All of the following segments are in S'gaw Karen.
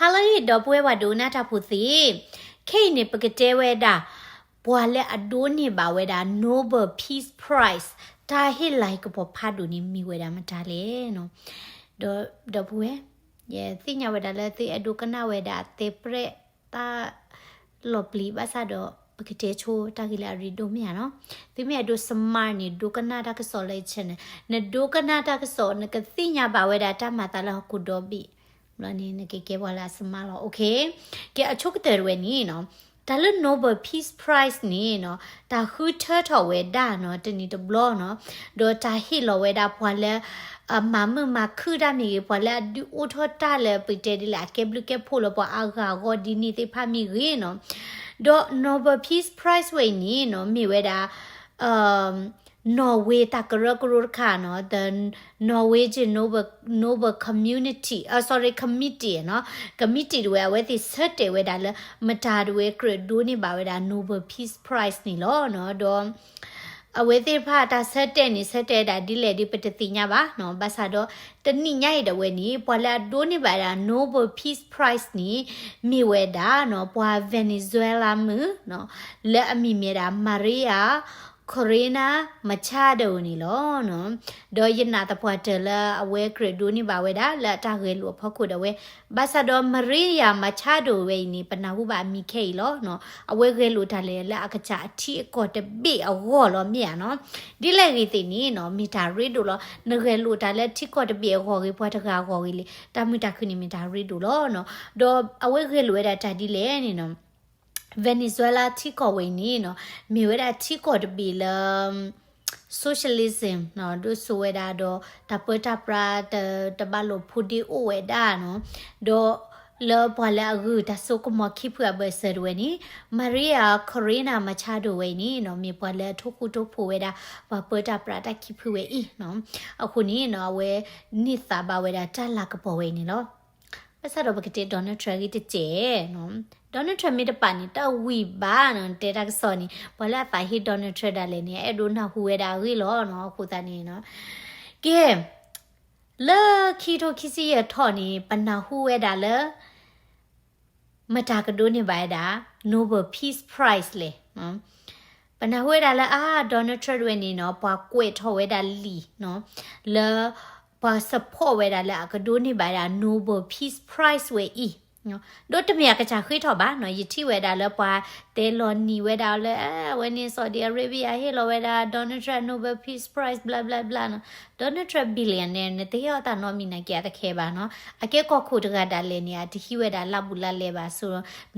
ဟါလၢအဂ့ၤ ဒီပုၢ်ဝဲၢ်ပှၤဒိကနၣ်တၢ်ဖိသ့ၣ်, ခဲအံၤန့ၣ် ပကတဲဝဲဒၣ် ပှၤလၢအဒိးန့ၢ်ဘၣ်ဝဲဒၣ် Nobel Peace Prize တၢ်ဟ့ၣ်လၤဟ့ၣ်ကပီၤဖးဒိၣ်န့ၣ် မ့ၢ်ဝဲဒၣ်မတၤလဲၣ်နီၤ. ဒီး ဒီပုၢ်ဝဲၢ်, ယသ့ၣ်ညါဝဲဒၣ်လၢသုအဲၣ်ဒိးကနၣ်ဝဲဒၣ်သဲပြဲၣ်တၢ်လီၤပျံၤဘၣ်ဆၣ်ဒီး ပကတဲဆိတၢ်ဂ့ၢ်လၢအရ့ဒိၣ်မ့ၢ်ဧါနီၤ. သုမ့ၢ်အဲၣ်ဒိး smart န့ၣ် ဒိကနၣ်တၢ်ကစီၣ်လၢယ channel, နဒိကနၣ်တၢ်ကစီၣ် နကသ့ၣ်ညါဘၣ်ဝဲဒၣ်တၢ်မၤသးလၢဟီၣ်ခိၣ်ဒီဘ့ၣ်, ဘျီန့ၣ် နကကဲပှၤလၢအ smart လီၤ. ကဲ အဆိကတၢၢ်တဝဲန့ၣ်နီၤ, တၢ်လၢ Nobel Peace Prize န့ၣ်နီၤ, တၢ်ဃုထၢထီၣ်ဝဲဒၣ်နီၤ တနံၤတဘျီနီၤ, ဒီးတၢ်ဟ့ၣ်လီၤဝဲဒၣ်ပှၤလၢ အမၤမုာ်မၤခုၣ်တၢ်မ့ၢ်ဂ့ၤ, ပှၤလၢအဒုးအိၣ်ထီၣ်တၢ်လၢပတဲဒ်လဲၣ် အကဲဘျုးကဲဖှိၣ်လၢပှၤအါဂၤအဂီၢ်ဒ်န့ၣ်သ့ၣ်တဖၣ်မ့ၢ်ဂ့ၤနီၤ. ဒီး Nobel Peace Prize ဝဲအံၤန့ၣ်နီၤ မ့ၢ်ဝဲဒၣ် Norway တၢ်ကရၢကရိတခါနီၤ, the Norwegian Nobel, Nobel Community, အ sorry, Committee နီၤ, committee တဝဲ အဝဲသ့ၣ်ဆၢတဲာ်ဝဲဒၣ်လၢ မတၤတဝဲကြၢးဒိးန့ၢ်ဘၣ်ဝဲဒၣ် Nobel Peace Prize န့ၣ်လီၤနီၤ. ဒီး အဝဲသ့ၣ်တဖၣ်တၢ်ဆၢတဲာ်န့ၣ် ဆၢတဲာ်ဝဲဒၣ်ဒ်လဲၣ်ဒ်ပတသ့ၣ်ညါဘၣ်နီၤ. ဘၣ်ဆၣ်ဒီး တနံၣ်ညါအံၤဒၣ်ဝဲန့ၣ် ပှၤလၢအဒိးန့ၢ်ဘၣ်ဝဲဒၣ် Nobel Peace Prize န့ၣ် မ့ၢ်ဝဲဒၣ်နီၤ ပှၤ Venezuela မုၣ်နီၤ, လၢအမံၤမ့ၢ်ဝဲဒၣ် Maria Corina Machado န့ၣ်လီၤနီၤ. ဒီးယနာ်သပှၢ်တၢၢ်လၢအဝဲကြၢးဒိးန့ၢ်ဘၣ်ဝဲဒၣ်လၢအတၢ်ဂဲၤလိာ်အဖီခိၣ်ဒၣ်ဝဲ, ဘၣ်ဆၣ်ဒီး Maria Machado ဝဲအံၤန့ၣ် ပနၢ်ဟူဘၣ်အမံၤခဲအံၤလီၤနီၤ. အဝဲဂဲၤလိာ်တၢ်လဲၤလၢအကစၢ်အထံအကီၢ်တဘ့ၣ်အဂီၢ်လီၤမ့ၢ်ဧါနီၤ. ဒ်လဲၣ်ဂ့ၤသ့ၣ်န့ၣ်နီၤ မ့ၢ်တၢ်ရ့ဒိၣ်လီၤ. နဂဲၤလိာ်တၢ်လၢထံကီၢ်တဘ့ၣ်အဂီၢ်ဂ့ၤ ပှၤတဂၤအဂီၢ်ဂ့ၤလံ, တၢ်မုာ်တၢ်ခုၣ်န့ၣ်မ့ၢ်တၢ်ရ့ဒိၣ်လီၤနီၤ. ဒီးအဝဲဂဲၤလိာ်ဝဲဒၣ်တၢ်ဒ်လဲၣ်န့ၣ်နီၤ Venezuela ထံကီၢ်ဝဲအံၤန့ၣ်နီၤ မ့ၢ်ဝဲဒၣ်ထံကီၢ်တဘ့ၣ်လၢ socialism နီၤ ဒိၣ်စိဝဲဒၣ်ဒီး တၢ်ပၢတၢ်ပြး တဘၣ်လိာ်ဖိးဒ့အိၣ်ဝဲဒၣ်နီၤ. ဒီးလၢပှၤလၢအဂုာ်တၢ်စိကမီၤခံဖုအဘၢၣ်စၢၤတဝဲန့ၣ် Maria Corina Machado ဝဲအံၤန့ၣ်နီၤ မ့ၢ်ပှၤလၢအထိၣ်ဃူထိၣ်ဖိးဝဲဒၣ် ပှၤပၢတၢ်ပြးတၢ်ခံဖုဝဲအံၤနီၤ. အဃိန့ၣ်နီၤ အဝဲန့ၢ်သးဘၣ်ဝဲဒၣ်တၢ်လၤကပီၤဝဲအံၤန့ၣ်လီၤ. ဘၣ်ဆၣ်ဒီးပကတဲ Donald Trump ဂ့ၤတစဲးနီၤ, Donald Trump မ့ၢ်တပာ်န့ၣ် တၢ်ဝံၤဘၣ်နီၤ, နတဲတၢ်ကစီၣ်န့ၣ် ပှၤလၢအသးဟ့ Donald Trump ဒၣ်လဲာ်န့ၣ် အဲၣ်ဒိးနၢ်ဟူဝဲဒၣ်အဂ့ၢ်လီၤနီၤ. အဃိသတးန့ၣ်နီၤ ကဲ လၢခံထိခံဆံယဲၢ်ထီၣ်န့ၣ် ပနၢ်ဟူဝဲဒၣ်လၢ မတၤကဒိးန့ၢ်ဘၣ်ဝဲဒၣ် Nobel Peace Prize လဲၣ်. ပနၢ်ဟူဝဲဒၣ်လၢအါ Donald Trump ဝဲန့ၣ်နီၤ ပှၤကွဲးထီၣ်ဝဲဒၣ်လံာ်နီၤ လၢပှၤ support ဝဲဒၣ်လၢအကဒိးန့ၢ်ဘၣ်ဝဲဒၣ် Nobel Peace Prize ဝဲအံၤ ဒီးတမ့ၢ်အကစၢ်ဃ့ထီၣ်ဘၣ်နီၤ, ယထံၣ်ဝဲဒၣ်လၢပှၤတဲလီၤနံၤဝဲဒၣ်လၢ အဝဲန့ၣ် Saudi Arabia ဟ့ၣ်လီၤဝဲဒၣ် Donald Trump Nobel Peace Prize blah blah blah နီၤ. Donald Trump billionaire န့ၣ် တဟ့ၣ်အီၣ်တၢ်နီတမံၤနာ်က့ အတခဲဘၣ်နီၤ. အကဲကီၢ်ခိၣ်တဂၤဒၣ်လဲာ်န့ၣ် အတဟံးဝဲဒၣ်လၢဘူးလၢလဲဘၣ် so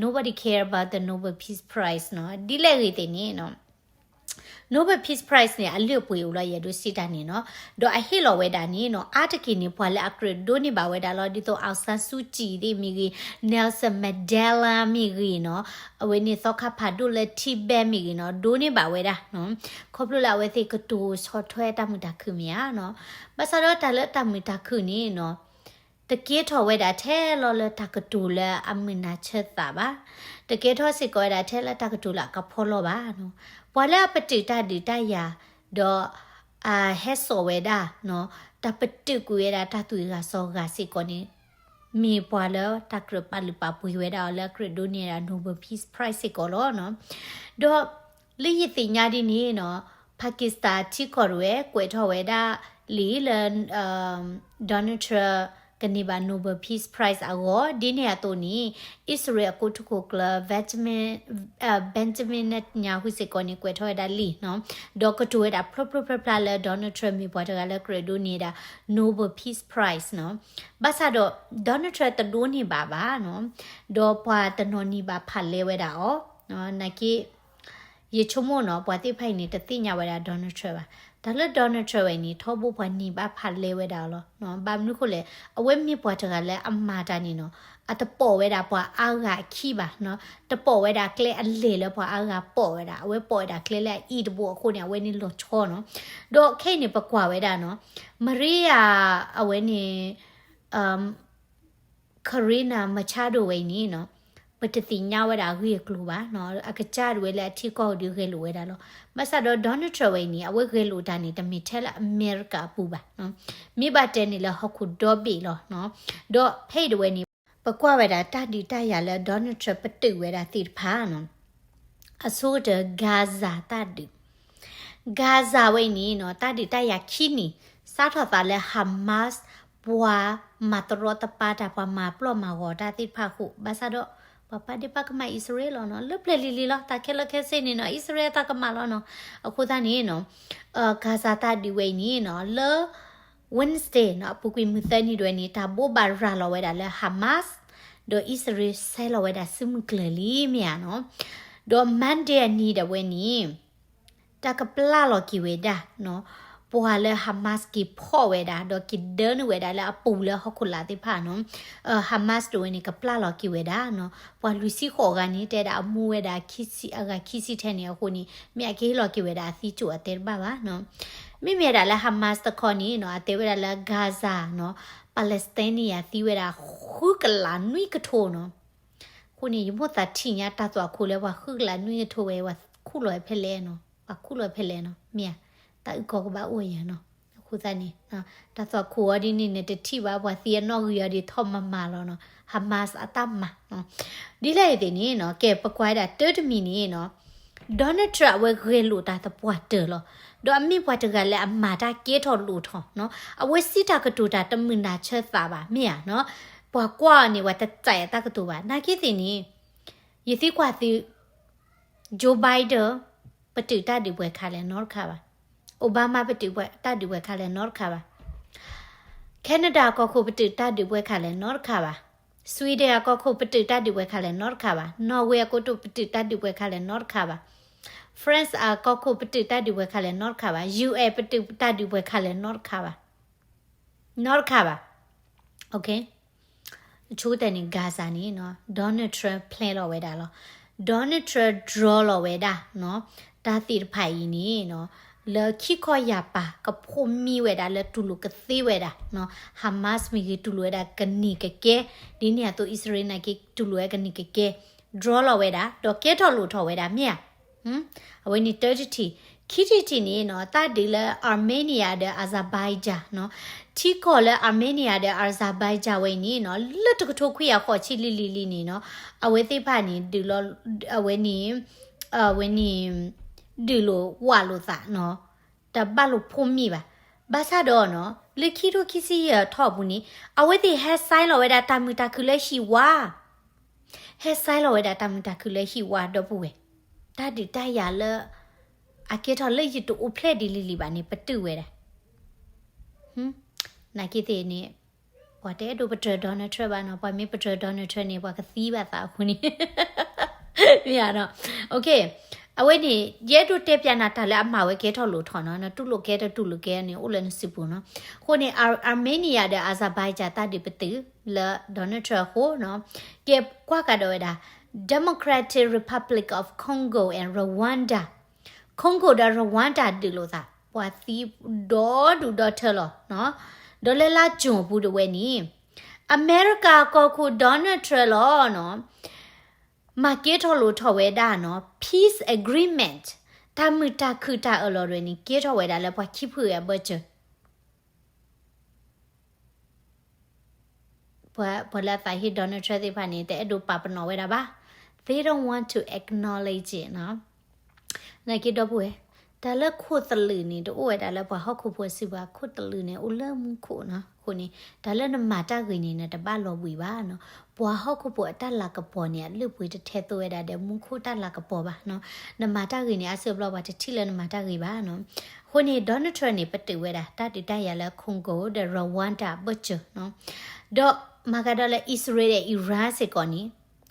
nobody care about the Nobel Peace Prize နီၤ. ဒ်လဲၣ်ဂ့ၤသ့ၣ်န့ၣ်နီၤ Nobel Peace Prize န့ၣ် အလုၢ်အပှ့ၤအိၣ်လီၤ ယအဲၣ်ဒိးစံးတၢ်န့ၣ်နီၤ. ဒီးအဟ့ၣ်လီၤဝဲဒၣ်န့ၣ်နီၤ အါတက့ၢ်န့ၣ် ပှၤလၢအကြၢးဒိးန့ၢ်ဘၣ်ဝဲဒၣ်လီၤ. ဒ်သိး Aung San Suu Kyi သ့ၣ်မ့ၢ်ဂ့ၤ, Nelson Mandela မ့ၢ်ဂ့ၤနီၤ, အဝဲန့ၣ်သီခါဖးဒိၣ်လၢ Tibet မ့ၢ်ဂ့ၤနီၤ ဒိးန့ၢ်ဘၣ်ဝဲဒၣ်နီၤ. ခီဖျိလၢအဝဲသ့ၣ်ကတိၤဆီၣ်ထွဲတၢ်မုာ်တၢ်ခုၣ်မ့ၢ်ဧါနီၤ. ဘၣ်ဆၣ်ဒီးတၢ်လၢတၢ်မုာ်တၢ်ခုၣ်န့ၣ်နီၤ တကဲထီၣ်ဝဲဒၣ်ထဲလီၤလၢတၢ်ကတိၤလၢအမုာ်နၢ်ဆၢသးဘၣ်. တကဲထီၣ်စ့ၢ်ကီးဝဲဒၣ်ထဲလၢတၢ်ကတိၤလၢအကဖီလီၤဘၣ်နီၤ. ပှၤလၢအပတုာ်တၢ်ဒုးတၢ်ယၤ ဒီး အဟဲစိာ်ဝဲဒၣ်နီၤ တၢ်ပတုာ်ကွံာ်ဝဲဒၣ်တၢ်သူၣ်ဂ့ၤဂၤစီၤဂၤစ့ၢ်ကီးန့ၣ် မ့ၢ်ပှၤလၢတၢ်ကြၢးပာ်လုၢ်ပာ်ပှ့ၤဝဲဒၣ်အီၤလၢအကြၢးဒိးန့ၢ်ဝဲဒၣ် Nobel Peace Prize စ့ၢ်ကီးလီၤနီၤ. ဒီးလၢယသ့ၣ်ညါဒ်န့ၣ်နီၤ Pakistan ထံကီၢ်တဝဲ ကွဲးထီၣ်ဝဲဒၣ်လံာ်လၢ Donald Trump ကန့ၢ်ဘၣ် Nobel Peace Prize အဂီၢ် ဒ်န့ၣ်အသိးန့ၣ် အံၣ်စရ့လးအကိတိာ်ခိၣ်ကျၢၢ် Benjamin, Benjamin Netanyahu စ့ၢ်ကီးန့ၣ် ကွဲးထီၣ်ဝဲဒၣ်လံာ်နီၤ ဒီးကတိၤဝဲဒၣ်ဖျိဖျိဖျါဖျါလၢ Donald Trump မ့ၢ်ပှၤတဂၤလၢကြၢးဒိးန့ၢ်ဝဲဒၣ် Nobel Peace Prize နီၤ. ဘၣ်ဆၣ်ဒီး Donald Trump တဒိးန့ၢ်ဘၣ်ဘၣ်နီၤ ဒီးပှၤတနီၤန့ၢ်ဘၣ်ဖးလဲဝဲဒၣ်အီၤ နာ်က့ ယဆိကမိၣ်နီၤ ပှၤသ့ၣ်တဖၣ်အံၤန့ၣ် တသ့ၣ်ညါဝဲဒၣ် Donald Trump ဘၣ်. တၢ်လၢ Donald Trump ဝဲအံၤန့ၣ် ထီဘိပှၤန့ၢ်ဘၣ်ဖးလဲဝဲဒၣ်အီၤလီၤ. ဘၣ်မနုၤဃိလဲၣ် အဝဲမ့ၢ်ပှၤတဂၤလၢအမၤတၢ်န့ၣ်နီၤ အတပိာ်ဝဲဒၣ်ပှၤအါဂၤအခံဘၣ်နီၤ, တပိာ်ဝဲဒၣ်ကျဲအလဲၢ်လၢပှၤအါဂၤပိာ်ဝဲဒၣ်, အဝဲပိာ်ဝဲဒၣ်ကျဲလၢအအံၤတဘိအဃိန့ၣ် အဝဲန့ၣ်လီၤဆီနီၤ. ဒီးခဲအံၤန့ၣ် ပကွၢ်ဝဲဒၣ်နီၤ Maria အဝဲန့ၣ် Corina Machado ဝဲအံၤန့ၣ်နီၤ ပတသ့ၣ်ညါဝဲဒၣ်အဂ့ၢ်အကျိၤဘၣ်နီၤ, အကစၢ်ဒၣ်ဝဲလၢအထံကီၢ်ဒုးဂဲၤလိာ်ဝဲဒၣ်လီၤ. ဘၣ်ဆၣ်ဒီး Donald Trump ဝဲအံၤန့ၣ် အဝဲဂဲၤလိာ်တၢ်န့ၣ် တမ့ၢ်ထဲလၢအမဲရကၤအပူၤဘၣ်နီၤ, မ့ၢ်ဘၣ်တဲန့ၣ်လၢဟီၣ်ခိၣ်ဒီဘ့ၣ်လီၤနီၤ. ဒီးဖဲအံၤတဝဲန့ၣ် ပကွၢ်ဝဲဒၣ်တၢ်ဒုးတၢ်ယၤလၢ Donald Trump ပတုာ်ဝဲဒၣ်သ့ၣ်တဖၣ်နီၤ, အဆိကတၢၢ် Gaza တၢ်ဒုး, Gaza ဝဲအံၤန့ၣ်နီၤ တၢ်ဒုးတၢ်ယၤခံနံၣ် စးထီၣ်သးလၢ Hamas ပှၤမၤတရီတပါတၢ် ပှၤမၤပျီၢ်မၤဂီၤတၢ်သ့ၣ်တဖၣ်အဃိ ဘၣ်ဆၣ်ဒီး ပှၤပာ်ဒ့ၣ်ပာ်ကမၣ်အံၣ်စရ့လးလီၤနီၤ လၢပျၢၤလံၤလံၤလီၤ တၢ်ခဲလၢာ်ခဲဆ့န့ၣ်နီၤ အံၣ်စရ့လးတၢ်ကမၣ်လီၤနီၤ, အဃိသတးန့ၣ်နီၤ Gaza တၢ်ဒုးဝဲအံၤန့ၣ်နီၤ လၢ Wednesday နီၤ အပူၤကွံာ်မုၢ်သၢနံၤဒၣ်ဝဲန့ၣ် တၢ်ဘိးဘၣ်ရၤလီၤဝဲဒၣ်လၢ Hamas ဒီးအံၣ်စရ့လးစဲလီၤဝဲဒၣ်စုမုၢ်ကျၢၤလံမ့ၢ်ဧါနီၤ, ဒီး Monday အနံၤဒၣ်ဝဲန့ၣ် တၢ်ကပျၢ်လီၤက့ၤဝဲဒၣ်နီၤ ပှၤလၢ Hamas က့ၤဖီၣ်ဝဲဒၣ် ဒီးက့ၤဒၢနုာ်ဝဲဒၣ်လၢအပူၤလၢဟီၣ်ခိၣ်လာ်သ့ၣ်တဖၣ်နီၤ, Hamas ဒၣ်ဝဲန့ၣ် ကပျၢ်လီၤက့ၤဝဲဒၣ်နီၤ ပှၤလွံၢ်ဆံဃိးဂၤန့ၣ် တဲဒၣ်အမူဝဲဒၣ် အဂၤခံဆံထဲန့ၣ်အဃိန့ၣ် မ့ၢ်အကဟ့ၣ်လီၤက့ၤဝဲဒၣ်အသံကၠိၣ်အတဲတဘၣ်ဘၣ်နီၤ, မ့မ့ၢ်ဒၣ်လၢ Hamas တခီန့ၣ်နီၤ အတဲဝဲဒၣ်လၢ Gaza နီၤ Palestinian သံဝဲဒၣ်ဃုကလးနွံကထိနီၤ, အဃိန့ၣ် ယမိၣ်သးထံၣ်ညါတၢ်သွၣ်ခိၣ်လၢပှၤဃုကလးနွံကထိဝဲ ပှၤခူၣ်လီၤဝဲဖဲလဲၣ်နီၤ ပှၤခူၣ်လီၤဝဲဖဲလဲၣ်နီၤ မ့ၢ်ဧါ, တၢ်အုၣ်ကီၤကဘၣ်အိၣ်ယၤနီၤ, အဃိသတးန့ၣ် တၢ်သွၣ်ခိၣ်အီၤဒ်န့ၣ်န့ၣ် တထံၣ်ဘၣ် ပှၤသံအနီၣ်ဂံၢ်အီၤဒ်ထီၣ်မၤမၤလီၤနီၤ Hamas အတၢ်မၤ ဒ်လဲၣ်အံၤသ့ၣ်န့ၣ်နီၤ ကဲပကွၢ်ဒၣ်တၢ်တမံၤန့ၣ်နီၤ Donald Trump အဝဲဂဲၤလိာ်တၢ်သပှၢ်တၢၢ်လီၤ, ဒီးအမ့ၢ်ပှၤတဂၤလၢအမၤတၢ်ကဲထီၣ်လိာ်ထီၣ်နီၤ အဝဲစံးတၢ်ကတိၤတၢ်တမုာ်နၢ်ဆၢသးဘၣ် မ့ၢ်ဧါနီၤ, ပှၤကွၢ်အီၤန့ၣ် ပှၤတစဲးအတၢ်ကတိၤဘၣ် နာ်က့သ့ၣ်န့ၣ် ယသံကွၢ်သု Joe Biden ပတုာ်တၢ်ဒုးပှဲၤခါလဲၣ်နီတခါဘၣ်, Obama ပတုာ်တၢ်ဒုးပှဲၤခါလဲၣ်နီတခါဘၣ်, Canada အကီၢ်ခိၣ်ပတုာ်တၢ်ဒုးပှဲၤခါလဲၣ်နီတခါဘၣ်, Sweden အကီၢ်ခိၣ်ပတုာ်တၢ်ဒုးပှဲၤခါလဲၣ်နီတခါဘၣ်, Norway အကီၢ်ခိၣ်ပတုာ်တၢ်ဒုးပှဲၤခါလဲၣ်နီတခါဘၣ်, France အကီၢ်ခိၣ်ပတုာ်တၢ်ဒုးပှဲၤခါလဲၣ်နီတခါဘၣ်, U S ပတုာ်တၢ်ဒုးပှဲၤခါလဲၣ်နီတခါဘၣ်, နီတခါဘၣ်, အဆိကတၢၢ်န့ၣ် Gaza န့ၣ်နီၤ Donald Trump ဖျဲလီၤဝဲဒၣ်လီၤ, Donald Trump draw လီၤဝဲဒၣ်နီၤ, တၢ်သ့ၣ်တဖၣ်အံၤန့ၣ်နီၤ လၢခံခီယာ်ပၤကဖိးမံဝဲဒၣ်လၢတူၢ်လိာ်ကသ့ဝဲဒၣ်နီၤ, Hamas မ့ၢ်ဂ့ၤတူၢ်လိာ်ဝဲဒၣ်ကန့ၢ်ကကဲ, ဒ်န့ၣ်အသိးအံၣ်စရ့လးနာ်က့တူၢ်လိာ်ဝဲကန့ၢ်ကကဲ, draw လီၤဝဲဒၣ် ဒီးကဲထီၣ်လိာ်ထီၣ်ဝဲဒၣ်မ့ၢ်ဧါ အဝဲန့ၣ်တၢတထံၣ်, ခံထံၣ်တထံၣ်န့ၣ်နီၤ တၢ်ဒုးလၢ Armenia ဒီး Azerbaijan နီၤ, ထံကီၢ်လၢ Armenia ဒီး Azerbaijan ဝဲအံၤန့ၣ်နီၤ လၢတကထိခွံကယၤဃိးဆံလံၤလံၤလံၤန့ၣ်နီၤ, အဝဲသ့ၣ်တဖၣ်န့ၣ် ဒုးလီၤ, အဝဲန့ၣ်, အဝဲန့ၣ် ဒုးလိာ်ဝးလိာ်သးနီၤ, တဘၣ်လိာ်ဖိးမံဘၣ်, ဘၣ်ဆၣ်ဒီးနီၤ လၢခံထိခံဆံယဲၢ်ထီၣ်အပူၤန့ၣ် အဝဲသ့ၣ်ဟဲ sign လီၤဝဲဒၣ်တၢ်မုာ်တၢ်ခုၣ်လၢဟံၣ်ဝါ ဟဲ sign လီၤဝဲဒၣ်တၢ်မုာ်တၢ်ခုၣ်လၢဟံၣ်ဝါဒီပုၢ်ဝဲၢ်, တၢ်ဒုးတၢ်ယၤလၢ အကဲထီၣ်လၢယတအိၣ်ဖျဲၣ်ဒ်လံၤလံၤဘၣ်န့ၣ် ပတုာ်ဝဲဒၣ်, နာ်က့သ့ၣ်န့ၣ် ပှၤတအဲၣ်ဒိးပတြၢၤ Donald Trump ဘၣ်နီၤ, ပှၤမ့ၢ်ပတြၢၤ Donald Trump န့ၣ် ပှၤကသံဘၣ်သးအဃိန့ၣ် မ့ၢ်ဧါနီၤ, အဝဲန့ၣ် ယအဲၣ်ဒိးတဲပျးနၤတၢ်လၢအမၤဝဲကဲထီၣ်လိာ်ထီၣ်နီၤ, နတူၢ်လိာ်ကဲတတူၢ်လိာ်ကဲန့ၣ် အိၣ်လၢနစုပူၤနီၤ, အဃိန့ၣ် Armenia ဒီး Azerbaijan တၢ်ဒုးပတုာ် လၢ Donald Trump အဃိနီၤ, ကဲကွၢ်ကဒီးဝဲဒၣ် Democratic Republic of Congo and Rwanda, Congo ဒီး Rwanda ဒုးလိာ်သး ပှၤသံဒီဒူၣ်ဒီထၢလီၤ, ဒီးလၢလါကၠိၣ်အပူၤဒၣ်ဝဲန့ၣ် အမဲရကၤကီၢ်ခိၣ် Donald Trump လီၤနီၤ, မၤကဲထီၣ်လိာ်ထီၣ်ဝဲဒၣ်နီၤ peace agreement တၢ်မုာ်တၢ်ခုၣ်တၢ်အၢၣ်လီၤဒၣ်ဝဲန့ၣ် ကဲထီၣ်ဝဲဒၣ်လၢပှၤခံဖုအဘၢၣ်စၢၤ ပှၤလၢအသးဟ့ Donald Trump သ့ၣ်တဖၣ်န့ၣ် တအဲၣ်ဒိးပာ်ပနီၣ်ဝဲဒၣ်ဘၣ်, they don't want to acknowledge it နီၤ, နာ်က့ဒီပုၢ်ဝဲၢ်, တၢ်လၢခိၣ်သလုးန့ၣ် တအိၣ်ဝဲဒၣ်လၢပှၤဟီၣ်ခိၣ်ဖိအစုပူၤဘၣ်, ခိၣ်သလုးန့ၣ် အိၣ်လၢမူခိၣ်နီၤ, အဃိန့ၣ် တၢ်လၢနမၤတၢ်ဂ့ၤန့ၣ် နတဘၣ်လီၤဘှံးဘၣ်နီၤ, ပှၤဟီၣ်ခိၣ်ဖိအတၢ်လၤကပီၤန့ၣ် အလုၢ်အပှ့ၤတထဲသိးဝဲဒၣ်ဒီးမူခိၣ်တၢ်လၤကပီၤဘၣ်နီၤ, နမၤတၢ်ဂ့ၤန့ၣ် အါစုအါဘျီပှၤတထံၣ်လၢနမၤတၢ်ဂ့ၤဘၣ်နီၤ, အဃိန့ၣ် Donald Trump န့ၣ် ပတုာ်ဝဲဒၣ် တၢ်ဒုးတၢ်ယၤလၢ Congo ဒီး Rwanda ဘၢၣ်စၢၤနီၤ, ဒီးမၤကဒီးလၢ အံၣ်စရ့လးဒီး Iran စ့ၢ်ကီးန့ၣ်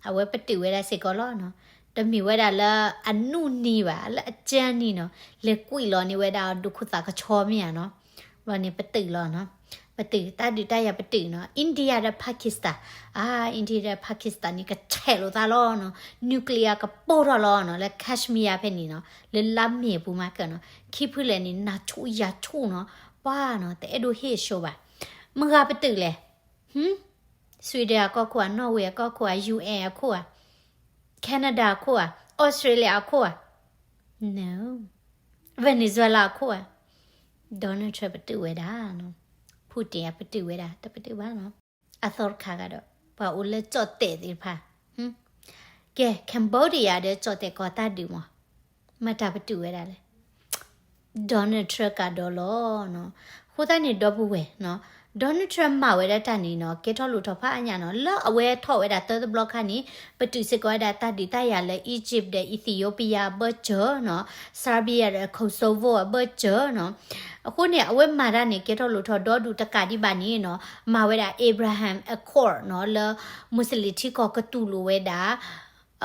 အဝဲပတုာ်ဝဲဒၣ်စ့ၢ်ကီးလီၤနီၤ, တမ့ၢ်ဝဲဒၣ်လၢအနူၢ်နံၤဘၣ် လၢအကၢနံၤနီၤ, လဲၤကွံာ်လီၤန့ၢ်ဝဲဒၣ်ဒိၣ်ခိၣ်သးကဆီမ့ၢ်ဧါနီၤ, ဘျီန့ၣ်ပတုာ်လီၤနီၤ, ပတုာ်တၢ်ဒုးတၢ်ယၤပတုာ်နီၤ, India ဒီး Pakistan, အါ India ဒီး Pakistan န့ၣ် ကဆဲးလိာ်သးလီၤနီၤ, nuclear ကပိၢ်ထီၣ်လီၤနီၤ, လၢ Kashmir ဖဲန့ၣ်နီၤ, လၢလါမ့ၤအပူၤမၤကၢနီၤ, ခံဖုလဲၣ်န့ၣ် နၤဆူၣ်ယၤဆူၣ်နီၤ, ပှၤနီၤ တအဲၣ်ဒိးဟ့ၣ်အဆိဘၣ်, မတၤဂၤပတုာ်လဲၣ် Sweden အကီၢ်ခိၣ်ဧါ, Norway အကီၢ်ခိၣ်ဧါ, U N အခိၣ်ဧါ, Canada အခိၣ်ဧါ, Australia အခိၣ်ဧါ, Venezuela အခိၣ်ဧါ, Donald Trump ပတုာ်ဝဲဒၣ်နီၤ, Putin အပတုာ်ဝဲဒၣ် တပတုာ်ဘၣ်နီၤ, အသီတခါဂၤဒီး ပှၤအိၣ်လၢကၠီၣ်တဲာ်သ့ၣ်တဖၣ်, ကဲ Cambodia ဒီးကၠီၣ်တဲာ်ကီၢ်တၢ်ဒုးမး, မၤတၢ်ပတုာ်ဝဲဒၣ်လဲၣ်. Donald Trump ကဒီးလီၤနီၤ. အဃိသတးန့ၣ် ဒီပုၢ်ဝဲၢ်နီၤ, Donald Trump မၤဝဲဒၣ်တၢ်န့ၣ်နီၤ ကဲထီၣ်လိၣ်ထီၣ်ဖးအါညါနီၤ, လၢအဝဲထီၣ်ဝဲဒၣ်တၢတဘျီခါန့ၣ် ပတုာ်စ့ၢ်ကီးဝဲဒၣ်တၢ်ဒုးတၢ်ယၤလၢ Egypt ဒီး Ethiopia အဘၢၣ်စၢၤနီၤ, Serbia ဒီး Kosovo အဘၢၣ်စၢၤနီၤ. အဃိန့ၣ် အဝဲမၤတၢ်န့ၣ် ကဲထီၣ်လိၣ်ထီၣ်ဒီဒူၣ်တကးဒံးဘၣ်န့ၣ်နီၤ, မၤဝဲဒၣ် Abraham Accord နီၤ, လၢ Muslim ထံကီၢ်ကတူၢ်လိာ်ဝဲဒၣ်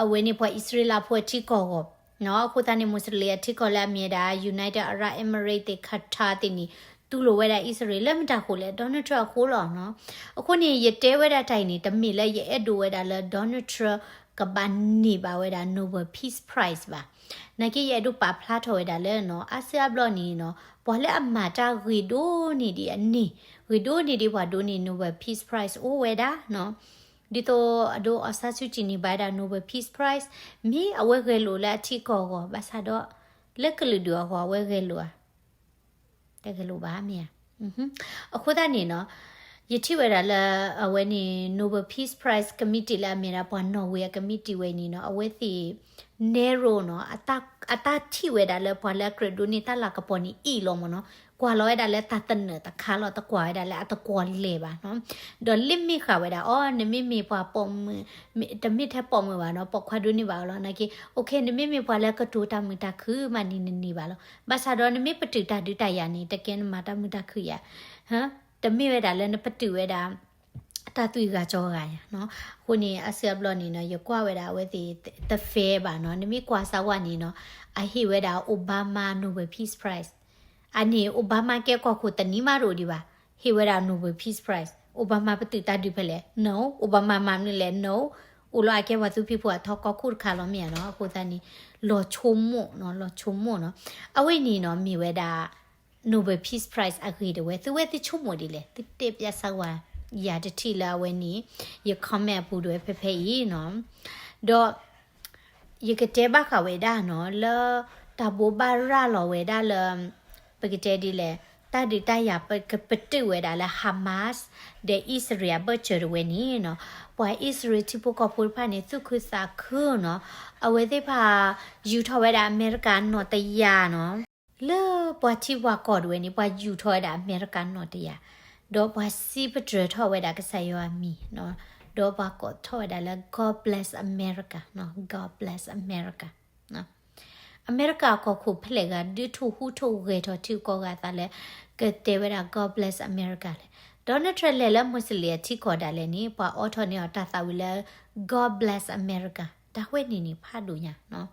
အဝဲန့ၣ်ပှၤအံၣ်စရ့လးဖိအထံကီၢ်အဂီၢ်နီၤ. အဃိသတးန့ၣ် Muslim အထံကီၢ်လၢအမ့ၢ်ဝဲဒၣ် United Arab Emirates သ့ၣ် Qatar သ့ၣ်န့ၣ် တူၢ်လိာ်ဝဲဒၣ်အံၣ်စရ့လးလၢမတၤဃိလဲၣ်, Donald Trump အဃိလီၤနီၤ. အဃိန့ၣ် ယတဲဝဲဒၣ်တၢ်အံၤန့ၣ် တမ့ၢ်လၢယအဲၣ်ဒိးဝဲဒၣ်လၢ Donald Trump ကဘၣ်န့ၢ်ဘၣ်ဝဲဒၣ် Nobel Peace Prize ဘၣ်. နာ်က့ယအဲၣ်ဒိးပာ်ဖျါထီၣ်ဝဲဒၣ်လၢနီၤ အါစုအါဘျီန့ၣ်နီၤ ပှၤလၢအမၤတၢ်ဂ့ၤဒိၣ်န့ၢ်ဒံးအန့ၢ်, ဂ့ၤဒိၣ်န့ၢ်ဒံးပှၤဒိးန့ၢ် Nobel Peace Prize အိၣ်ဝဲဒၣ်နီၤ. ဒ်သိးအဒိ အောင်ဆန်းစုကြည် န့ၢ်ဘၣ်ဝဲဒၣ် Nobel Peace Prize မ့ၢ်အဝဲဂဲၤလိာ်လၢအထံကီၢ်အဂီၢ်, ဘၣ်ဆၣ်ဒီး လၢကလုာ်ဒူၣ်အဂီၢ် အဝဲဂဲၤလိာ်ဧါ, တဂဲၤလိာ်ဘၣ်မ့ၢ်ဧါ. အဃိသတးန့ၣ်နီၤ ယထံၣ်ဝဲဒၣ်လၢ အဝဲန့ၣ် Nobel Peace Prize committee လၢအမ့ၢ်ဒၣ်ပှၤနီၣ်ဝ့ၤအ committee ဝဲန့ၣ်နီၤ အဝဲသ့ၣ် narrow နီၤ အတၢ်ထံၣ်ဝဲဒၣ်လၢပှၤလၢအကြၢးဒိးန့ၢ်တၢ်လၤကပီၤန့ၣ်အံၣ်လီၤမ့ၢ်နီၤ, ကွၢ်လီၤဝဲဒၣ်လၢတၢ်သနၢၣ်တခါလီၤ, တကွၢ်ဝဲဒၣ်လၢအတကွီၢ်လဲၢ်ဘၣ်နီၤ. ဒီး limit ဃာ်ဝဲဒၣ် အီၤ နမ့မ့ၢ်ပှၤပိာ်မုၣ်, တမ့ၢ်ထဲပိာ်မုၣ်ဘၣ်နီၤ, ပိာ်ခွါဒိးန့ၢ်ဘၣ်အီၤလီၤ. နာ်က့ okay နမ့မ့ၢ်ပှၤလၢကတိၤတၢ်မုာ်တၢ်ခုၣ်မးန့ၣ် နန့ၢ်ဘၣ်လီၤ. ဘၣ်ဆၣ်ဒီးနမ့ၢ်ပတုာ်တၢ်ဒုးတၢ်ယၤန့ၣ် တကဲနမၤတၢ်မုာ်တၢ်ခုၣ်ယၤ, တမ့ၢ်ဝဲဒၣ်လၢနပတုာ်ဝဲဒၣ် တၢ်သွံၣ်ဂၤစီၤဂၤယၤနီၤ. အဃိန့ၣ် အါစုအါဘျီန့ၣ်နီၤ ယကွၢ်ဝဲဒၣ်အဝဲသ့ၣ် တ fair ဘၣ်နီၤ. နမ့ၢ်ကွၢ်စၢ်ဝဲန့ၣ်နီၤ အဟ့ၣ်ဝဲဒၣ် Obama Nobel Peace Prize. အန့ၣ် Obama ကဲကီၢ်ခိၣ်တနံၤမးတအိၣ်ဒံးဘၣ်, ဟ့ၣ်ဝဲဒၣ် Nobel Peace Prize. Obama ပတုာ်တၢ်ဒုးဖဲလဲၣ်, no, Obama မၤမနုၤလဲၣ်, no, အိၣ်လီၤအကဲပှၤသူဖံးဖိအထီကီၢ်ခိၣ်တခါလီၤမ့ၢ်ဧါနီၤ. အဃိသတးန့ၣ် လီၤဆိကမိၣ်နီၤ, လီၤဆိကမိၣ်နီၤ. အဝဲန့ၣ်နီၤ မ့ၢ်ဝဲဒၣ် Nobel Peace Prize အဂ့ၢ်ဒၣ်ဝဲ, သုဝဲသုဆိကမိၣ်ဒ်လဲၣ်, သုတဲပျးစၢ်ဝဲ, ယၤတထံၣ်လၢအဝဲန့ၣ် ယ comment အပူၤဒၣ်ဝဲဖဲဖဲအံၤနီၤ. ဒီး ယကတဲဘၣ်ဃးဝဲဒၣ်နီၤ လၢတၢ်ဘိးဘၣ်ရၤလီၤဝဲဒၣ်လၢ ပကတဲဒ်လဲၣ်, တၢ်ဒုးတၢ်ယၤပကပတုာ်ဝဲဒၣ်လၢ Hamas ဒီး အံၣ်စရ့လး အဘၢၣ်စၢၤတဝဲန့ၣ်နီၤ, ပှၤအံၣ်စရ့လးထံဖိကီၢ်ဖိတဖၣ်န့ၣ် သူၣ်ခုသးခုနီၤ, အဝဲသ့ၣ်တဖၣ် ယူၤထီၣ်ဝဲဒၣ်အမဲရကၤနီၣ်တယၤနီၤ, လၢပှၤထံပှၤကီၢ်တဝဲန့ၣ် ပှၤယူၤထီၣ်ဝဲဒၣ်အမဲရကၤနီၣ်တယၤ, ဒီးပှၤစံးပတြၢၤထီၣ်ဝဲဒၣ်ကစၢ်ယွၤအမံၤနီၤ, ဒီးပှၤကိးထီၣ်ဝဲဒၣ်လၢ God bless America နီၤ, God bless America. အမဲရကၤအကီၢ်ခိၣ်ဖဲလဲၣ်ဂၤ ဒုးထူၣ်ဟူးထီၣ်ဂဲၤထီၣ်ထံဂုၤကီၢ်ဂၤအသးလၢ ကတဲဝဲဒၣ် God bless America လဲၣ်. Donald Trump လဲၤလၢ Muslim အထံကီၢ်ဒၣ်လဲာ်န့ၣ် ပှၤအိးထီၣ်န့ၢ်အီၤတၢ်သးဝံၣ်လၢ God bless America တၢ်ဝဲန့ၣ်န့ၣ် ဖးဒိၣ်ညါနီၤ.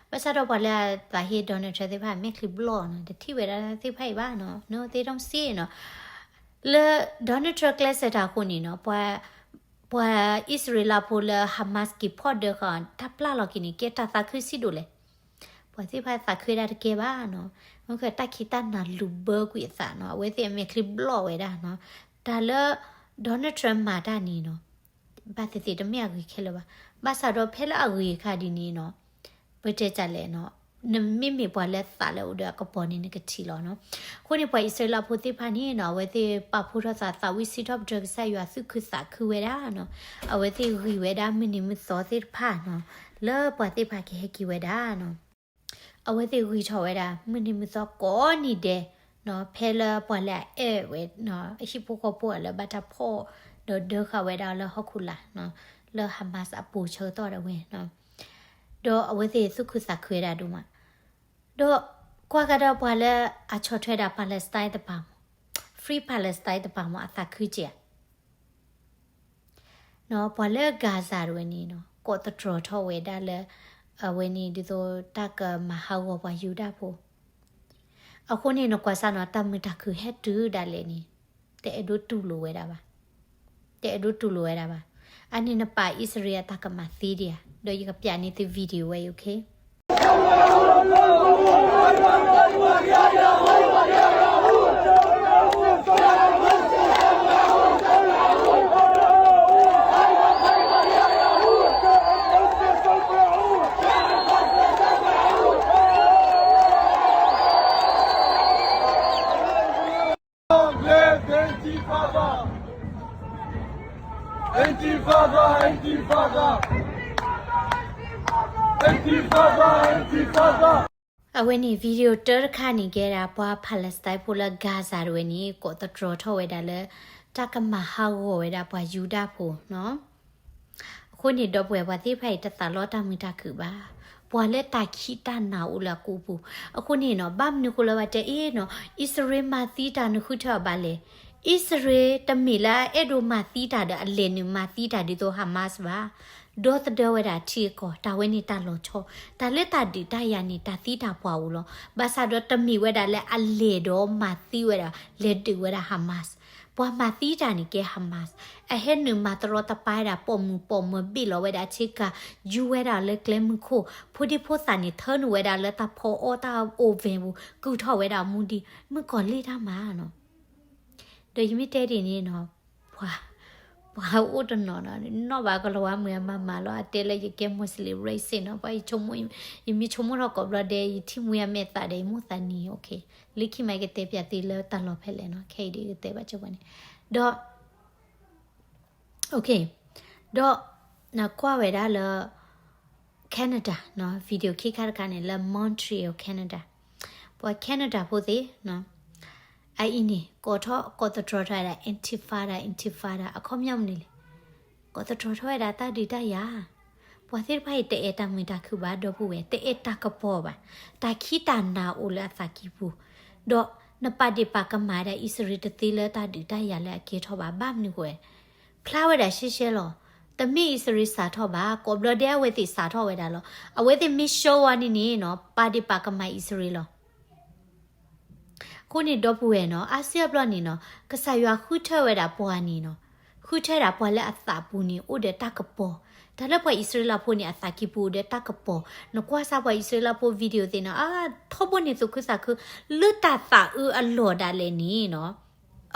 ဘၣ်ဆၣ်ဒီးပှၤလၢအသးဟ့ Donald Trump သ့ၣ်တဖၣ် မဲာ်ချံဘျီၣ်နီၤ, တထံၣ်ဝဲဒၣ်သ့ၣ်တဖၣ်အံၤဘၣ်နီၤ, no, they don't see it နီၤ. လၢ Donald Trump ကျဲးစၢးတၢ်အဃိန့ၣ်နီၤ, ပှၤ ပှၤအံၣ်စရ့လးဖိလၢ Hamas က့ၤဖီၣ်ဒၢဃာ် တၢ်ပျၢ်လီၤက့ၤန့ၣ် ကဲတၢ်သးခုစံးဒိၣ်လဲၣ်. ပှၤသ့ၣ်တဖၣ်သးခုဝဲဒၣ်တကဲဘၣ်နီၤ, မ့ၢ်တၢ်ခံးတၢ်နၤလူၤဘၢကွံာ်အသးနီၤ, အဝဲသ့ၣ်အမဲာ်ချံဘျီၣ်ဝဲဒၣ်နီၤ. တၢ်လၢ Donald Trump မၤတၢ်န့ၣ်နီၤ, ဘၣ်သ့ၣ်သ့ၣ်တမ့ၢ်အဂ့ၤခဲလၢာ်ဘၣ်. ဘၣ်ဆၣ်ဒီးဖဲလၢအဂ့ၤအခါဒ်န့ၣ်နီၤ, ပတဲတၢ်လဲၣ်နီၤ, နမ့မ့ၢ်ပှၤလၢသးလၢအိၣ်ဒီးအကပီၤန့ၣ် နကထံၣ်လီၤနီၤ. အဃိန့ၣ် ပှၤအံၣ်စရ့လးဖိသ့ၣ်တဖၣ်န့ၣ်နီၤ, အဝဲသ့ၣ်ပာ်ဖှိၣ်ထီၣ်သးသးဝံၣ်စံးထီၣ်ပတြၢၤကစၢ်ယွၤသူၣ်ခုသးခုဝဲဒၣ်နီၤ, အဝဲသ့ၣ်ဂံၢ်ဝဲဒၣ်မုၢ်နံၤမုၢ်သီသ့ၣ်တဖၣ်နီၤ, လၢပှၤသ့ၣ်တဖၣ်ကဟဲက့ၤဝဲဒၣ်နီၤ. အဝဲသ့ၣ်ဂံၢ်ထီၣ်ဝဲဒၣ် မုၢ်နံၤမုၢ်သီကိးနံၤဒဲးနီၤ, ဖဲလၢပှၤလၢအအဲၣ်ဝဲနီၤ, အဟံၣ်ဖိဃီဖိအလၢဘၣ်တၢ်ဖီၣ်, ဒီးဒၢဃာ်ဝဲဒၣ်လၢဟီၣ်ခိၣ်လာ်နီၤ, လၢ Hamas အပိာ်ဆၢကတီၢ်ဒၣ်ဝဲနီၤ, ဒီးအဝဲသ့ၣ်သူၣ်ခုသးခုဝဲဒၣ်ဒိၣ်မး, ဒီးကွၢ်ကဒီးပှၤလၢအဆီၣ်ထွဲဒၣ် Palestine တပၤမး, Free Palestine တပၤမး အသးခုကဲဧါ နီၤ, ပှၤလၢ Gaza တဝဲန့ၣ်နီၤ, ကိးသတြီၤထီၣ်ဝဲဒၣ်လၢ အဝဲန့ၣ်ဒ်သိးတၢ်ကမၤဟးဂီၤပှၤယူဒၤဖိ. အဃိန့ၣ် နကွၢ်စၢ်နီၤ, တၢ်မုာ်တၢ်ခုၣ်ဟဲတုၤဒၣ်လဲာ်န့ၣ်, တအဲၣ်ဒိးတူၢ်လိာ်ဝဲဒၣ်ဘၣ်, တအဲၣ်ဒိးတူၢ်လိာ်ဝဲဒၣ်ဘၣ်. အန့ၣ်နပာ်အံၣ်စရ့လးအတၢ်ကမၣ်သ့ဒံးဧါ, ဒီးယကပျးန့ၢ်သု video ဝဲအံၤ, okay. Anglais, Intifada! Intifada, intifada. Intifada, intifada. အဝဲန့ၣ် video တၢတခါန့ၣ် ကဲဒၣ်ပှၤ Palestine ဖိလၢ Gaza တဝဲန့ၣ် ကိးသတြီၤထီၣ်ဝဲဒၣ်လၢ တၢ်ကမၤဟးဂီၤဝဲဒၣ်ပှၤယူဒၤဖိနီၤ. အဃိန့ၣ် ဒီပုၢ်ဝဲၢ် ပှၤသ့ၣ်တဖၣ်အံၤ တသးလီတၢ်မုာ်တၢ်ခုၣ်ဘၣ်. ပှၤလၢတၢ်ခံးတၢ်နၤအိၣ်လၢအကိာ်ပူၤ. အဃိန့ၣ်နီၤ ဘၣ်မနုၤဃိလၢပှၤတဲအ့ၣ်နီၤ အံၣ်စရ့လးမၤသံတၢ် နဃုထၢအီၤဘၣ်လဲၣ်. အံၣ်စရ့လးတမ့ၢ်လၢအအဲၣ်ဒိးမၤသံတၢ်ဒီး အလဲၤနုာ်မၤသံတၢ်ဒ်သိး Hamas ဘၣ်. ဒီသဒၢဝဲဒၣ်ထံအကီၢ်, တၢ်ဝဲန့ၣ်တၢ်လီၤဆီ, တၢ်လၢတၢ်ဒုးတၢ်ယၤန့ၣ် တၢ်သံတၢ်ပှၢ်အိၣ်လီၤ. ဘၣ်ဆၣ်ဒီးတမ့ၢ်ဝဲဒၣ်လၢအလဲၤဒီးမၤသံဝဲဒၣ် လဲၤဒုးဝဲဒၣ် Hamas. ပှၤမၤသံတၢ်န့ၣ်ကဲ Hamas. အဟဲနုာ်မၤတရီတပါဝဲဒၣ် ပိာ်မုၣ်ပိာ်မၢၤ ဘ့ၣ်လီၤဝဲဒၣ်ဆ့ကၤ, ယူၤဝဲဒၣ်လၢကျဲမုၢ်ခိၣ်, ဖိဒံဖိသၣ်န့ၣ် ထၢနုာ်ဝဲဒၣ်လၢတၢ်ဖီအီၣ်တၢ် oven ပူၤ, ကုၢ်ထီၣ်ဝဲဒၣ်မူဒံး, မုၣ်ကီၤလံၢ်တၢ်မၤနီၤ. ဒီးယမ့ၢ်တဲဒ်န့ၣ်နီၤ, ပှၤ, ပှၤအိၣ်တနီၤနီၤ, နီၢ်ဘၣ်ကလီၤဝါမုၢ်အမၤမၤလီၤ, အတဲလၢယကဲ Muslim race နီၤ, ပှၤယဆိကမိၣ်, ယမ့ၢ်ဆိကမိၣ်ထီၣ်ကိးဘျီဒဲး ယထံၣ်မှံအမဲာ်သးဒီး ယမိၢ်သးနံၤ, လၢခံမးကတဲပျးသ့လၢတၢ်လီၢ်ဖဲလဲၣ်နီၤ, ခဲအံၤဒ်ကတဲဘၣ်ကၠိပှၤန့ၣ်, ဒီး ဒီး နကွၢ်ဝဲဒၣ်လၢ Canada နီၤ, video ခံခါတခါန့ၣ် လၢ Montreal Canada, ပှၤ Canada ဖိသ့ၣ်နီၤ, အအံၤန့ၣ် ကိးထီၣ် ကိးသတြီၤထီၣ်ဝဲဒၣ် Intifada, Intifada အခီပညီမနုၤလဲၣ်, ကိးသတြီၤထီၣ်ဝဲဒၣ်တၢ်ဒုးတၢ်ယၤ, ပှၤသ့ၣ်တဖၣ်အံၤ တအဲၣ်တၢ်မုာ်တၢ်ခုၣ်ဘၣ် ဒီပုၢ်ဝဲၢ်, တအဲၣ်တၢ်ကပီၤဘၣ်, တၢ်ခံးတၢ်နၤအိၣ်လၢအသးကံၢ်ပူၤ, ဒီးနပာ်ဒ့ၣ်ပာ်ကမၣ်ဝဲဒၣ် အံၣ်စရ့လးတသ့လၢတၢ်ဒုးတၢ်ယၤလၢအကဲထီၣ်ဘၣ်, ဘၣ်မနုၤဃိ ဖျါဝဲဒၣ်ရှဲရှဲလီၤ. တမ့ၢ်အံၣ်စရ့လးစးထီၣ်ဘၣ်, ကိးဘျီဒဲးအဝဲသ့ၣ်စးထီၣ်ဝဲဒၣ်လီၤ. အဝဲသ့ၣ်မ့ၢ်ဆှၢဝဲန့ၣ်န့ၣ်နီၤ, ပာ်ဒ့ၣ်ပာ်ကမၣ်အံၣ်စရ့လးလီၤ. အဃိန့ၣ် ဒီပုၢ်ဝဲၢ်နီၤ, အါစုအါဘျီန့ၣ်နီၤ, ကစၢ်ယွၤဃုထၢဝဲဒၣ်ပှၤန့ၣ်နီၤ, ဃုထၢဒၣ်ပှၤလၢအသးပူၤန့ၣ် အိၣ်ဒီးတၢ်ကပီၤ, တၢ်လၢပှၤအံၣ်စရ့လးဖိန့ၣ် အသးကံၢ်ပူၤအိၣ်ဒီးတၢ်ကပီၤ, နကွၢ်စၢ်ပှၤအံၣ်စရ့လးဖိ video သ့ၣ်နီၤ, အါ ထီဘိန့ၣ်သူၣ်ခုသးခု, လၢတၢ်သးအုးအလီၢ်ဒၣ်လဲာ်န့ၣ်နီၤ,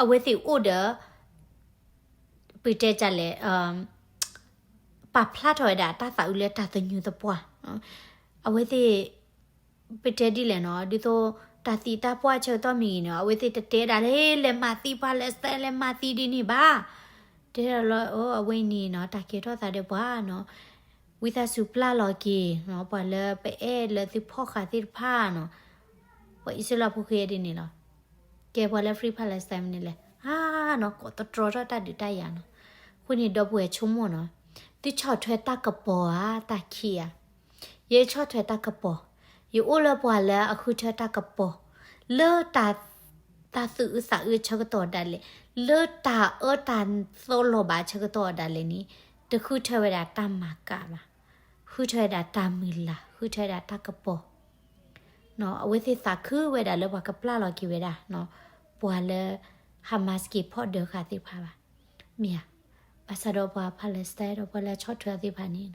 အဝဲသ့ၣ်အိၣ်ဒီး ပတဲဒ်လဲၣ်, ပာ်ဖျါထီၣ်ဝဲဒၣ်တၢ်သးအုးလၢတၢ်သညူးသပှၢ်, အဝဲသ့ၣ် ပတဲဒ်လဲၣ်နီၤ, ဒ်သိးတၢ်သံတၢ်ပှၢ်ဆၢကတီၢ်မ့ၢ်ဂ့ၤန့ၣ် အဝဲသ့ၣ်တတဲဒၣ်လၢ လဲၤမၤသံပှၤ လဲၤစဲလဲၤမၤသံဒ်န့ၣ်ဘၣ်. တဲဒၣ်လၢ အဝဲအံၤန့ၣ်နီၤ တၢ်ကဲထီၣ်သးဒီးပှၤနီၤ, ဝံသးစူၤပျၢ်လီၤက့ၤနီၤ ပှၤလၢပအဲၣ်လၢသုဖီၣ်ဃာ်သ့ၣ်တဖၣ်နီၤ, ပှၤအံၣ်စရ့လးဖိဃ့ဒ်န့ၣ်လီၤ. ကဲပှၤလၢ Free Palestine မနုၤလဲၣ်, အါနီၤ ကိးသတြီၤထီၣ်တၢ်ဒုးတၢ်ယၤနီၤ. အဃိန့ၣ် ဒီပုၢ်ဝဲၢ်ဆိကမိၣ်နီၤ, သုဆီၣ်ထွဲတၢ်ကပီၤဧါ တၢ်ခံးဧါ. ယဲယဆီၣ်ထွဲတၢ်ကပီၤ, ယအိၣ်လၢပှၤလၢအဃုထၢတၢ်ကပီၤ, လၢတၢ်, တၢ်သူၣ်အုးသးအုးဆၢကတီၢ်ဒၣ်လဲာ်, လၢတၢ်အၢတၢ်သီလီၤဘၣ်ဆၢကတီၢ်ဒၣ်လဲာ်န့ၣ်, တဃုထၢဝဲဒၣ်တၢ်မၤကၣ်ဘၣ်, ဃုထၢဝဲဒၣ်တၢ်မုၢ်လၢ်, ဃုထၢဝဲဒၣ်တၢ်ကပီၤ အဝဲသ့ၣ်သးခုဝဲဒၣ်လၢပှၤကပျၢ်လီၤက့ၤဝဲဒၣ်, ပှၤလၢ Hamas က့ၤဖီၣ်ဒၢဃာ်သ့ၣ်တဖၣ်ဘၣ်. မ့ၢ်ဧါ, ဘၣ်ဆၣ်ဒီးပှၤ Palestine ဒီးပှၤလၢဆီၣ်ထွဲသ့ၣ်တဖၣ်န့ၣ်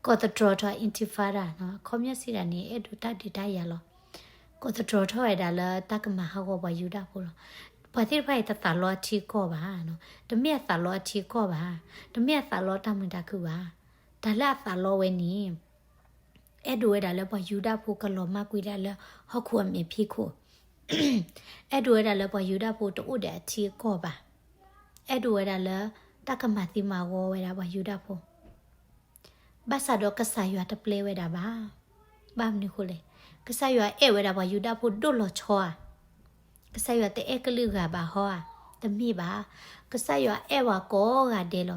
ကိးသတြီၤထီၣ် Intifada နီၤ, အခီပညီစံးဒၣ်န့ၣ် အဲၣ်ဒိးတၢ်ဒုးတၢ်ယၤလီၤ. ကိးသတြီၤထီၣ်ဝဲဒၣ်လၢတၢ်ကမၤဟးဂီၤပှၤယူဒၤဖိလီၤ. ပှၤသ့ၣ်တဖၣ်အံၤတသးလီအထံအကီၢ်ဘၣ်နီၤ, တမ့ၢ်အသးလီအထံအကီၢ်ဘၣ်, တမ့ၢ်အသးလီတၢ်မုာ်တၢ်ခုၣ်ဘၣ်. တၢ်လၢအသးလီဝဲန့ၣ် အဲၣ်ဒိးဝဲဒၣ်လၢပှၤယူဒၤဖိကလီၤမၢ်ကွံာ်ဒၣ်လၢဟီၣ်ခိၣ်အမဲာ်ဖံးခိၣ်, အဲၣ်ဒိးဝဲဒၣ်လၢပှၤယူဒၤဖိတအိၣ်ဒီးအထံအကီၢ်ဘၣ်, အဲၣ်ဒိးဝဲဒၣ်လၢတၢ်ကမၤသံမၤဂီၤဝဲဒၣ်ပှၤယူဒၤဖိ ဘၣ်ဆၣ်ဒီးကစၢ်ယွၤတပျဲဝဲဒၣ်ဘၣ်. ဘၣ်မနုၤဃိလဲၣ်, ကစၢ်ယွၤအဲၣ်ဝဲဒၣ်ပှၤယူဒၤဖိဒိၣ်လီၤဆီဧါ, ကစၢ်ယွၤတအဲၣ်ကလုာ်ဂၤဘၣ်ဟီဧါ, တမ့ၢ်ဘၣ်. ကစၢ်ယွၤအဲၣ်ဝဲကိးဂၤဒဲးလီၤ.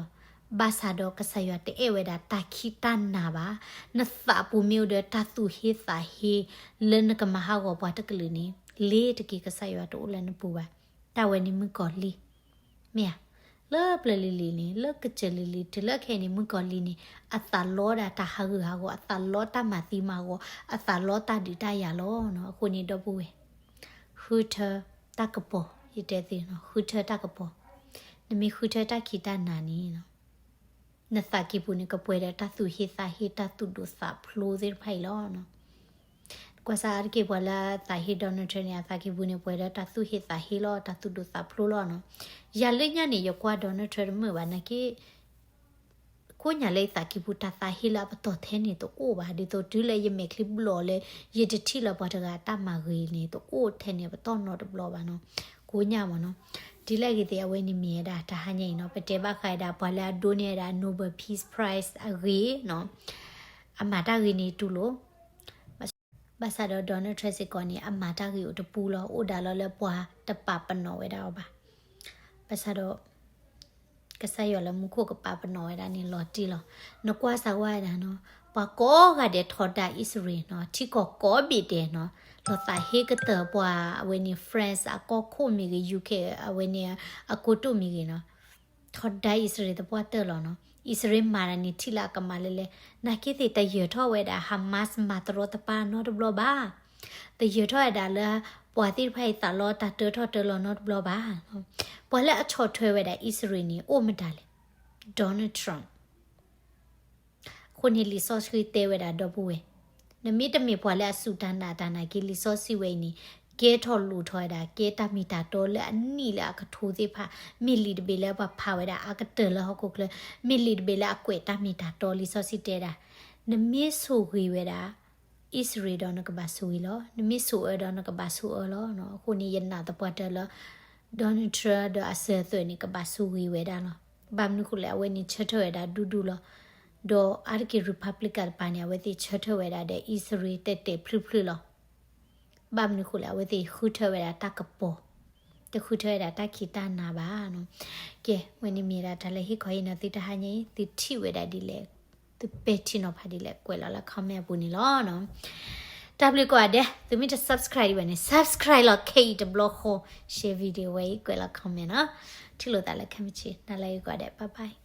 ဘၣ်ဆၣ်ဒီးကစၢ်ယွၤတအဲၣ်ဝဲဒၣ်တၢ်ခံးတၢ်နၤဘၣ်. နသးပူၤမ့ၢ်အိၣ်ဒီးတၢ်သူၣ်ဟ့သးဟ့ လၢနကမၤဟးဂီၤပှၤတကလုာ်န့ၣ် လ့ၤတက့ၤကစၢ်ယွၤတအိၣ်လၢနပူၤဘၣ်. တၢ်ဝဲန့ၣ်မုၣ်ကီၤလံၢ် မ့ၢ်ဧါ, လၢပျၢၤလံၤလံၤန့ၣ် လၢကစၢၢ်လံၤလံၤ တုၤလၢခဲအံၤန့ၣ် မုၣ်ကီၤလံၢ်န့ၣ် အသးလီဒၣ်တၢ်ဟးဂူာ်ဟးဂီၤ အသးလီတၢ်မၤသံမၤဂီၤ အသးလီတၢ်ဒုးတၢ်ယၤလီၤနီၤ. အဃိန့ၣ် ဒီပုၢ်ဝဲၢ်, ဃုထၢတၢ်ကပီၤ, ယတဲသုနီၤ, ဃုထၢတၢ်ကပီၤ, နမ့ၢ်ဃုထၢတၢ်ခံးတၢ်နၤန့ၣ် နသးကံၢ်ပူၤန့ၣ် ကပှဲၤဒီးတၢ်သူၣ်ဟ့သးဟ့ တၢ်သူၣ်ဒိၣ်သးဖျိးသ့ၣ်တဖၣ်အံၤလီၤ. ကွၢ်စၢ်အါတက့ၢ် ပှၤလၢအသးဟ့ Donald Trump န့ၣ် အသးကံၢ်ပူၤန့ၣ် ပှဲၤဒီးတၢ်သူၣ်ဟ့သးဟ့လီၤ, တၢ်သူၣ်ဒိၣ်သးဖျိးလီၤနီၤ. ယၤလၢညါန့ၣ် ယကွၢ် Donald Trump တမုာ်ဘၣ်နာ်က့ ကိးညါလၢယသးကံၢ်ပူၤ တၢ်သးဟ့လၢအပတီၢ်ထဲန့ၣ်တအိၣ်ဘၣ်, ဒ်သိးတုၤလၢယမဲာ်ချံဘျီၣ်လၢ ယတထံၣ်လၢပှၤတဂၤအတၢ်မၤဂ့ၤန့ၣ် တအိၣ်ထဲန့ၣ်ပတီၢ်နီတဘျီဘၣ်နီၤ. ကိးညါမ့ၢ်နီၤ. ဒ်လဲၣ်ဂ့ၤသ့ၣ် အဝဲန့ၣ်မ့ၢ်ဝဲဒၣ်တၢ်ဟါညါအံၤနီၤ ပတဲဘၣ်ဃးဝဲဒၣ်ပှၤလၢအဒိးန့ၢ်ဝဲဒၣ် Nobel Peace Prize အဂ့ၢ်နီၤ, အမၤတၢ်ဂ့ၤန့ၣ်တူၢ်လိာ်, ဘၣ်ဆၣ်ဒီး Donald Trump စ့ၢ်ကီးန့ၣ် အမၤတၢ်ဂ့ၤအိၣ်တပူၤလီၤ, အိၣ်ဒၣ်လီၤလၢပှၤတပာ်ပနီၣ်ဝဲဒၣ်အီၤဘၣ်. ဘၣ်ဆၣ်ဒီး ကစၢ်ယွၤလၢမူခိၣ်ကပာ်ပနီၣ်ဝဲဒၣ်န့ၣ်လီၤတံၢ်လီၤ. နကွၢ်စၢ်ဝဲဒၣ်နီၤ, ပှၤကိးဂၤဒဲးထီဒါအံၣ်စရ့လးနီၤ, ထံကီၢ်ကိးဘ့ၣ်ဒဲးနီၤ, လီၤသးဟ့ကတၢၢ်ပှၤအဝဲန့ၣ် France အကီၢ်ခိၣ်မ့ၢ်ဂ့ၤ, UK အဝဲန့ၣ် အကိတိာ်မ့ၢ်ဂ့ၤနီၤ, ထီဒါအံၣ်စရ့လးသပှၢ်တၢၢ်လီၤနီၤ. အံၣ်စရ့လးမၤတၢ်န့ၣ်ထံၣ်လၢအကမၣ်လၢလဲၣ်, နာ်က့သ့ၣ်တယၢၤထီၣ်ဝဲဒၣ် Hamas မၤတရီတပါနီတဘျီဘၣ်. တယၢၤထီၣ်ဝဲဒၣ်လၢ ပှၤသ့ၣ်တဖၣ်အံၤသးလီတၢ်တၢထီၣ်တၢလီၤနီတဘျီဘၣ်. ပှၤလၢအဆီၣ်ထွဲဝဲဒၣ်အံၣ်စရ့လးန့ၣ် အိၣ်မတၤလဲၣ်, Donald Trump. အဃိန့ၣ်လံာ်စီဆှံတဲဝဲဒၣ်ဒီပုၢ်ဝဲၢ်, နမ့ၢ်တမ့ၢ်ပှၤလၢအစူၢ်တၢ်နာ်တၢ်နာ်က့ လံာ်စီဆှံဝဲအံၤန့ၣ် ကဲထီၣ်လိၣ်ထီၣ်ဝဲဒၣ် ကဲတၢ်မ့ၢ်တၢ်တီလၢအနံၣ်လၢအကထိသ့ၣ်တဖၣ်, မ့ၢ်လံာ်တဘ့ၣ်လၢပှၤဖးဝဲဒၣ်အကတၢၢ်လၢဟီၣ်ခိၣ်ချၢ, မ့ၢ်လံာ်တဘ့ၣ်လၢအကွဲးတၢ်မ့ၢ်တၢ်တီ လံာ်စီဆှံတဲဒၣ်, နမ့ၢ်ဆိၣ်ဂ့ၤဝဲဒၣ် အံၣ်စရ့လးဒီးနကဘၣ်ဆိၣ်ဂ့ၤလီၤ, နမ့ၢ်ဆိၣ်အၢဒီးနကဘၣ်ဆိၣ်အၢလီၤ. အဃိန့ၣ် ယနာ်သပှၢ်တၢၢ်လၢ Donald Trump ဒီးအစၢၤအသွဲၣ်န့ၣ် ကဘၣ်ဆိၣ်ဂ့ၤဝဲဒၣ်လီၤ. ဘၣ်မနုၤဃိလဲၣ် အဝဲန့ၣ်ဆၢထၢၣ်ဝဲဒၣ်ဒူဒူလီၤ. ဒီးအါတက့ၢ် Republican တပၤန့ၣ် အဝဲသ့ၣ်ဆၢထၢၣ်ဝဲဒၣ်ဒီးအံၣ်စရ့လးတဲာ်တဲာ်ဖျုးဖျုးလီၤ. ဘၣ်မနုၤဃိလဲၣ် အဝဲသ့ၣ်ဃုထၢဝဲဒၣ်တၢ်ကပီၤ, တဃုထၢဝဲဒၣ်တၢ်ခံးတၢ်နၤဘၣ်နီၤ. ကဲ ဝဲန့ၣ်မ့ၢ်ဒၣ်တၢ်လၢဟ့ၣ်ခီဟ့ၣ်နီၤသုတဟါညါအံၤ, သုထံၣ်ဝဲဒၣ်ဒ်လဲၣ်, သုပဲာ်ထံနီၤဖးဒ်လဲၣ် ကွဲးလီၤလၢ comment အပူၤန့ၣ်လီၤ. တၢ်ဘျုးကိးဂၤဒဲး, သုမ့ၢ်တ subscribe ဒံးဘၣ်န့ၣ် subscribe လီၤခဲအံၤတဘျီဃီ, share video ဝဲအံၤ ကွဲးလီၤ comment နီၤ. ထံၣ်လိာ်သးလၢခဲမုၢ်ဆ့ၣ်, နၤလၢအဂ့ၤကိးဂၤဒဲး, bye bye.